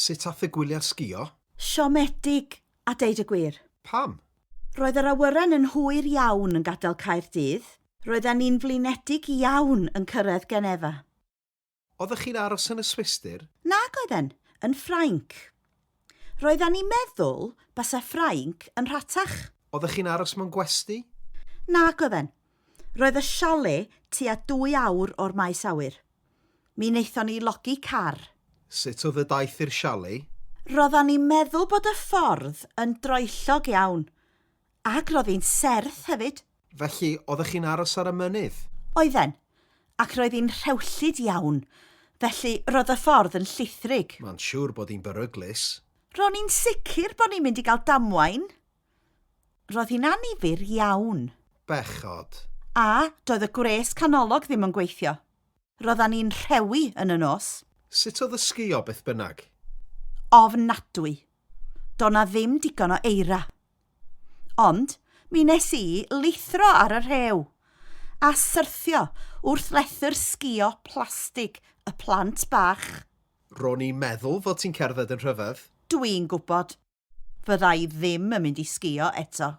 Sut ath y gwyliau sgïo? Siomedig, a deud y gwir. Pam? Roedd yr awyren yn hwyr iawn yn gadael Caerdydd. Roedden ni'n flinedig iawn yn cyrraedd Genefa. Oeddech chi'n aros yn y Swistir? Nag oedden, yn Ffrainc. Roeddan ni'n meddwl basa Ffrainc yn rhatach. Oeddech chi'n aros mewn gwesty? Nag oedden. Roedd y chalet tua dwy awr o'r maes awyr. Mi wnaethon ni logi car. Sut oedd y daith i'r chalet? Roddan ni'n meddwl bod y ffordd yn droellog iawn. Ac roedd hi'n serth hefyd. Felly, oeddech chi'n aros ar y mynydd? Oedden. Ac roedd hi'n rhewllyd iawn. Felly, roedd y ffordd yn llithrig. Mae'n siwr bod hi'n beryglus. Ro'n i'n sicr bod ni'n mynd i gael damwain. Roedd hi'n annifyr iawn. Bechod. A doedd y gwres canolog ddim yn gweithio. Roeddan ni'n rhewi yn y nos. Sut oedd y sgïo beth bynnag? Ofnadwy. Do' 'na ddim digon o eira. Ond mi nes i lithro ar y rhew a syrthio wrth lethr sgïo plastig y plant bach. Ro'n i'n meddwl fod ti'n cerdded yn rhyfedd. Dwi'n gwybod. Fydda i ddim yn mynd i sgïo eto.